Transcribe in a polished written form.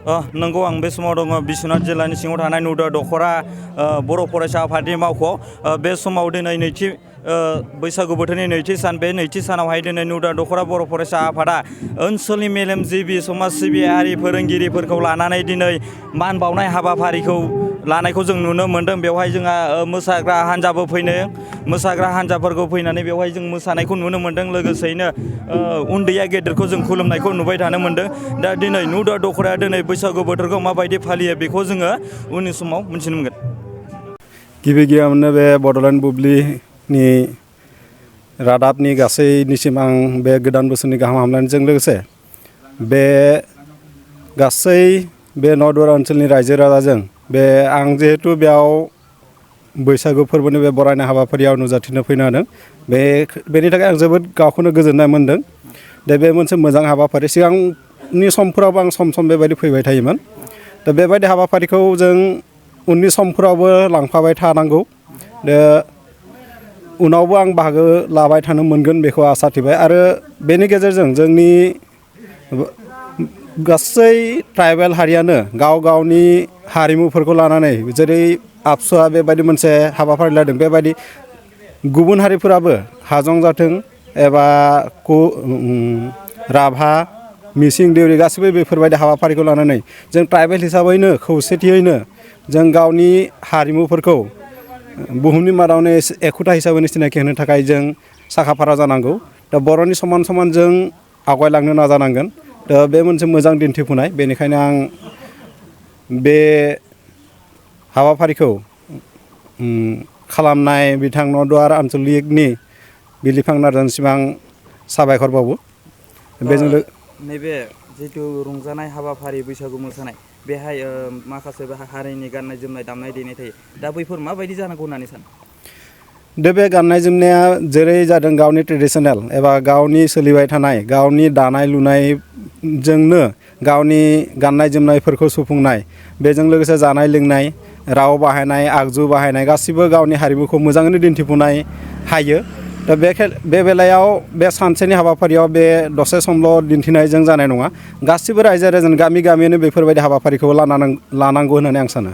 नंगौ आं बे समाव दङ बिश्वनाथ जिल्लानि सिङाव थानाय नुदा दखरा बर' फरायसा आफादनि मावख'आव बे समाव दिनै नैथि बैसागु बोथोरनि नैथि सान बे नैथि सानावहाय दिनै नुदा दखरा बर' फरायसा आफादा ओनसोलनि मेलेमजिबि समाज सिबियारि फोरोंगिरिफोरखौ लानानै दिनै मान बावनाय हाबाफारिखौ लानायखौ जों नुनो मोन्दों। बेवहाय जोंहा मोसाग्रा हान्जाबो मोसाग्रा हान्जाफोरखौ फैनानै बेवहाय जों मोसानायखौ नुनो मोन्दों। लोगोसेयैनो उन्दैया गेदेरखौ जों खुलुमनायखौ नुबाय थानो मोन्दों। दा दिनै नुदा दखराया दिनै बैसागु बोथोरखौ माबायदि फालियो बेखौ जोङो उननि समाव मिन्थिनो मोनगोन। गिबियावनो बे बड'लेण्ड बुब्लिनि रादाबनि गासैनिसिम आं बे गोदान बोसोरनि गाहाम हामलायनायजों लोगोसे बे गासै बे नर्दुवार ओनसोलनि रायजो राजाजों बे आं जिहेतु बेयाव बैसागु फोरबोनि बे बरायनाय हाबाफारियाव नुजाथिनो फैनो हादों बेनि थाखाय आं जोबोद गावखौनो गोजोननाय मोन्दों। दा बे मोनसे मोजां हाबाफारि सिगांनि समफोरावबो आं सम सम बेबायदि फैबाय थायोमोन। दा बेबायदि हाबाफारिखौ जों उननि समफोरावबो लांफाबाय थानांगौ। दा उनावबो आं बाहागो लाबाय थानो मोनगोन बेखौ आसा थिबाय आरो बेनि गेजेरजों जोंनि गासै ट्राइबेल हारियानो गाव गावनि हारिमुफोरखौ लानानै जेरै आबसुआ बेबायदि मोनसे हाबाफारि लादों बेबायदि गुबुन हारिफोराबो हाजं जाथों एबा राभा मिसिं देउरि गासैबो बेफोरबायदि हाबाफारिखौ लानानै जों ट्राइबेल हिसाबैनो खौसेथियैनो जों गावनि हारिमुफोरखौ बुहुमनि मादावनो एखुथा हिसाबै सिनायथि होनो थाखाय जों साखा फारा जानांगौ। दा बर'नि समान समान जों आवगायलांनो नाजानांगोन। दा बे मोनसे मोजां दिन्थिफुंनाय बेनिखायनो आं बे हाबाफारिखौ खालामनाय बिथां नर्दुवार आन्चलिकनि बिलिफां नार्जारिसिम आं साबायखर बावो। बेजों नैबे जिथु रंजानाय हाबाफारि बैसागु मोसानाय बेहाय माखासे हारिनि गाननाय जोमनाय दामनाय देनाय थायो। दा बैफोर माबायदि जानांगौ होननानै सानो? दा बे गाननाय जोमनाया जेरै जादों गावनि ट्रेडिसनेल एबा गावनि सोलिबाय थानाय गावनि दानाय लुनायजोंनो गावनि गाननाय जोमनायफोरखौ सुफुंनाय बेजों लोगोसे जानाय लोंनाय राव बाहायनाय आगजु बाहायनाय गासिबो गावनि हारिमुखौ मोजाङैनो दिन्थिफुंनाय हायो। दा बे बेलायाव बे सानसेनि हाबाफारियाव बे दसे समल' दिन्थिनायजों जानाय नङा। गासिबो रायजो राजानि गामि गामियानो बेफोरबायदि हाबाफारिखौ लानांगौ होननानै आं सानो।